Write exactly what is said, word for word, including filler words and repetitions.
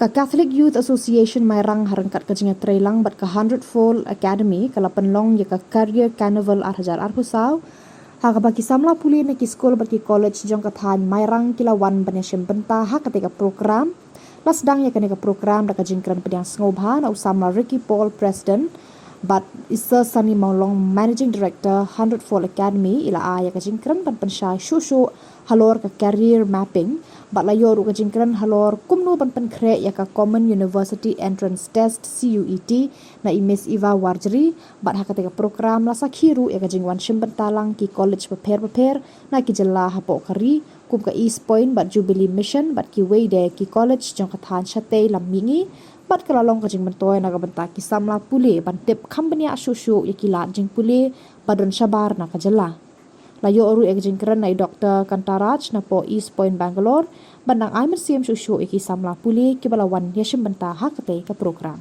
Ka Catholic Youth Association Mairang ha ryngkat ka jingïatreilang bad ka Hundred Fold Academy ka la pynlong ïa ka Career Carnival ar hajar arphew saw, ha kaba ki samla pule na ki skul bad ki college jong ka thaiñ Mairang ki la wan ban ïashim bynta ha katei ka program. La sdang ïa kane ka program da ka jingkren pdiang sngewbha na u samla Ricky Paul, President, bad i Sir Sunny Mawlong, Managing Director, Hundred Fold Academy, i la ai ïa ka jingkren ban pynshai shuh shuh halor ka career mapping, bad la ïoh ruh ka jingkren halor kumno ban pynkhreh ïa ka Common University Entrance Test, C U E T, na i Miss Eva Warjri, bad ha katei ka program la sakhi ruh ïa ka jingwan shim bynta lang ki college bapher bapher na ki jylla hapoh ka ri, kum ka East Point bad Jubilee Mission bad kiwei de ki college jong ka thaiñ shatei lam mihngi, bad ka la long ka jingmyntoi na ka bynta ki samla pule ban tip kham bniah shuh shuh ïa ki lad jingpule ba don shabar na ka jylla. La ïoh ruh ïa ka jingkren na i Doctor Kantaraj napoh East Point, Bangalore, ban dang ai mynsiem shuh shuh ïa ki samla pule kiba la wan ïashim bynta ha katei ka program.